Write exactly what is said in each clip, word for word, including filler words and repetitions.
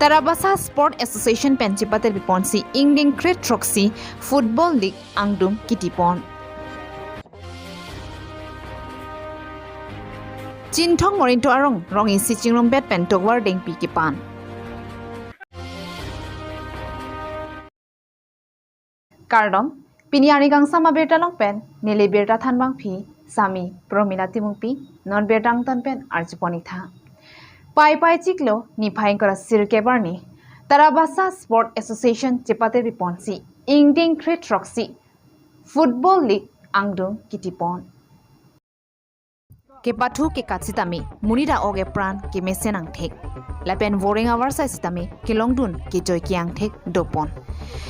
Tarabasa Sport Association pen chepatir piponsi ingdeng kre throksi Football League angdung kitipon. Chinthong Morinto arong rong isi chingrumpet pen tovar dengpi kepan. Kardom, pini arni kangsam abirta along pen neli birta thanbangpi Sami Promila Timungpi, non birta angton pen arjupon-ik tha. Paipai chiklo niphai ingkoi ra sirkep arni Tarabasa Sport Association chepatir piponsi ingdeng kre throksi Football League angdung kitipon. Kepathu kekat sitame monit a-ok epran kemesen angthek, lapen voreng avarsai sitame kelongdun kejoi ke-angthek dopon.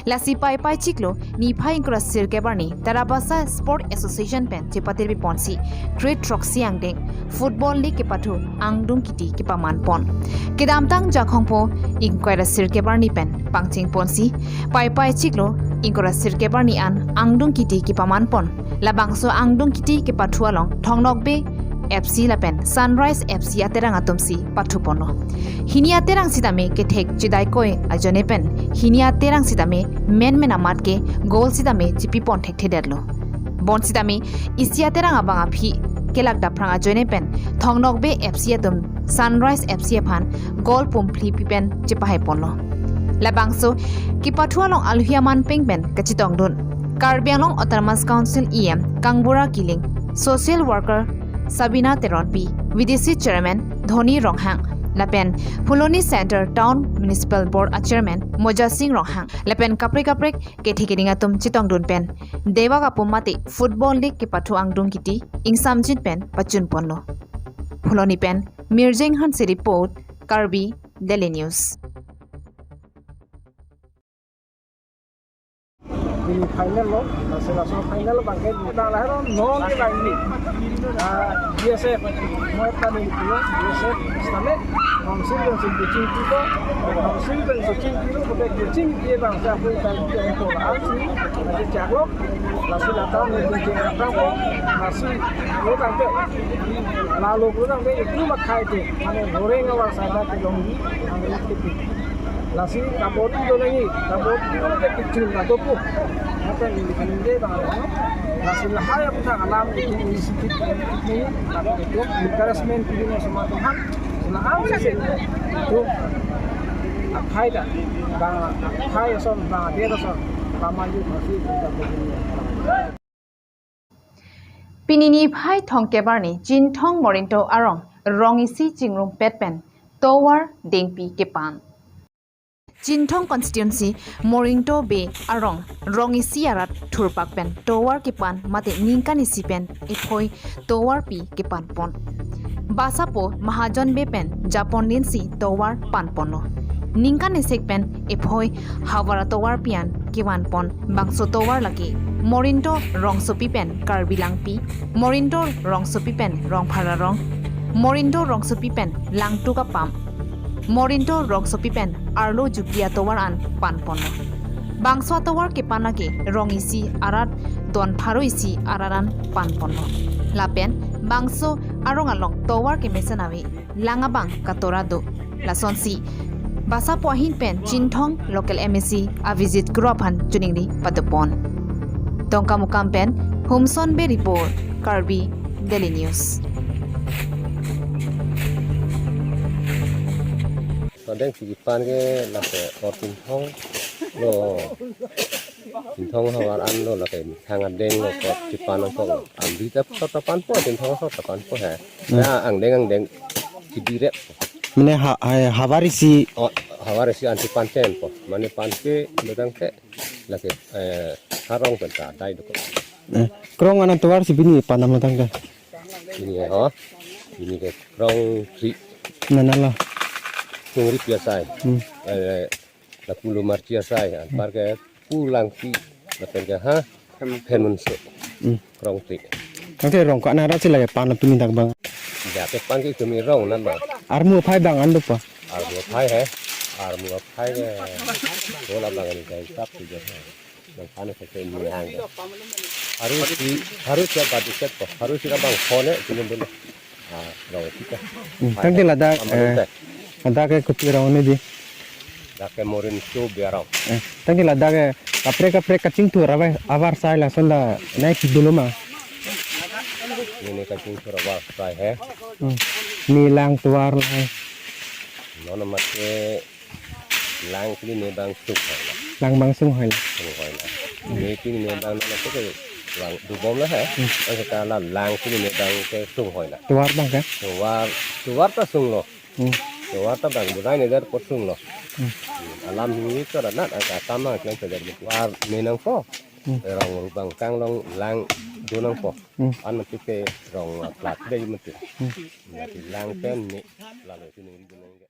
Lasi paipai chiklo niphai ingkoi ra sirkep arni Tarabasa Sport Association pen chepatir piponsi kre throksi angdeng Football League kepathu angdung kiti kepamanpon. Kedamtang Jakhongpo ingkoi ra sirkep arni pen pangchengponsi paipai chiklo ingkoi ra sirkep arni an angdung kiti kepamanpon. Labangso angdung kiti kepathu along Thong Nokbe F C lapen Sunrise F C aterang atumsi pathuponlo. Hini aterang sitame kethek chedaikoi ajoine pen hini aterang sitame menmen amat ke goal sitame chipipon thekthedetlo. Bonsitame isi aterang abang aphi kelak daphrang ajoine pen Thong Nokbe F C atum Sunrise F C aphan goal pumphli pipen chepahaiponlo. Labangso kepathu along alohi aman peng pen kachetongdun Karbi Anglong Autonomous Council E M Kangbura Killing, social worker Sabina Teronpi, V D C chairman Dhoni Ronghang, lapen Phuloni Center Town Municipal Board a chairman Moja Singh Ronghang, lapen kaprek kaprek kethe keding atum chetongdun pen dewak apum mate Football League kepathu angdung kiti ingsamjin pen pachunponlo. Phuloni pen Mirjeng Hanse report, Karbi Daily News. Ini final lo, laso laso final lo bangke kita lahir non ke bang ini. Ah, B S F, mau apa nih itu ya? B S F, Islamic, Council dan Sing Kucing itu, Council dan Kucing itu, kita kucing dia bangsa aku tadi yang pola aksi, ada jago, laso lata nih dia jago, laso lo tangke, lalu lo tangke itu makai deh, mana goreng awal saya ke dong ini, mana itu. Lasi kabor itu lagi, kabor itu lagi kecil, kabor pu. Apa yang ini kan dia bang, lasi lahai aku tak alam itu inisiatif ini, kabor itu encouragement itu semua Tuhan. Nah, apa sih itu? Akhai dah, bang, akhai son, bang, dia son, lama juga masih kita begini. Pini niphai thomkep arni Chinthong Morinto arong rong isi chingrumpet pen tovar dengpi kepan. Chinthong constituency Morinto Bey arong rong isi arat thurpak pen tovar kepan mate ningkan isi pen ephoi tovar pi kepanpon. Basapo Mahajon Bey pen japonlinsi tovar panponlo. Ningkan isik pen ephoi havar atovar pi an kevanpon bangso tovar lake Morinto rongsopi pen Karbi Langpi, Morinto rongsopi pen Rongphar arong, Morinto rongsopi pen Langtuk apam, Morinto rongsopi pen arlo jupi atovar an panponlo. Bangso atovar kepan lake rong isi arat, don pharo isi arat an panponlo. Lapen bangso arong along tovar kemesen ave, lang abang katora do. Lasonsi Basapo ahin pen Chinthong local M A C Abhijit Kro aphan choningri padopon. Dongkamukam pen Humson Bey report, Karbi Daily News. Adeng si kepan ke lake or Chinthong lo, Chinthong havar an lo lake methang adeng lo ko kepan ko. Amri ta sot ta panpo, Chinthong sot ta panpo he. Hmm. Ya angdeng angdeng kidirep. Mane ha, ha, havar isi. Oh, havar isi an kepan chen po. Mane pan ke datang ke lake, eh, harong pen ta dai dok. Eh, krong anan tovar si pini panam datang ke. Ini ho. Ini ke krong tri. Nana lo. Krong tri biasa. Hmm. Eh, lapu lo marchi asai, anpar ke pulang pi, lapen ke ha, phemun so. Hmm. Krong tri. Tangte rong ko anan arat si lake pan pini dak bang. Ya, kepan ke kami rong nan bang. Armu aphai bang an dopo. Armu aphai he. Armu aphai ke. Bola bang ini kai tap tu je. Bang pan ke kami hang. Harus di, harus ya badi set po. Harus ya bang phone itu belum. Ah, rong isi ta. Hmm, tangte ladak, aman eh, ta. Ladak ke kopi rong ne di. Dak ke Morinso Biarong. Eh, tangke ladak ke kaprek kaprek kachingthur avar, avar asai lason la nai kedo lo ma? Neli kachingthur avar asai he. Hmm. Ne lang tovar lahai. Non mate lang pini ne bang sunghoi la. Lang bang sunghoi la. Sunghoi la. Ne pini ne bang non mate ke lang dobom la he. Hmm. Anke ta la lang pini ne bang ke sunghoi la. Tovar bang ke? Tovar, tovar ta sunglo. Hmm. Tovar ta bang budai ne der ko sunglo. Hmm. Alam hini to da nat angka tama klem peder tovar ne nangpo. Hmm. Rong rubang kanglong lang do nangpo. Hmm. An mati ke rong plat de mati. Hmm. Mati lang pen ne lalo sini ri do nang.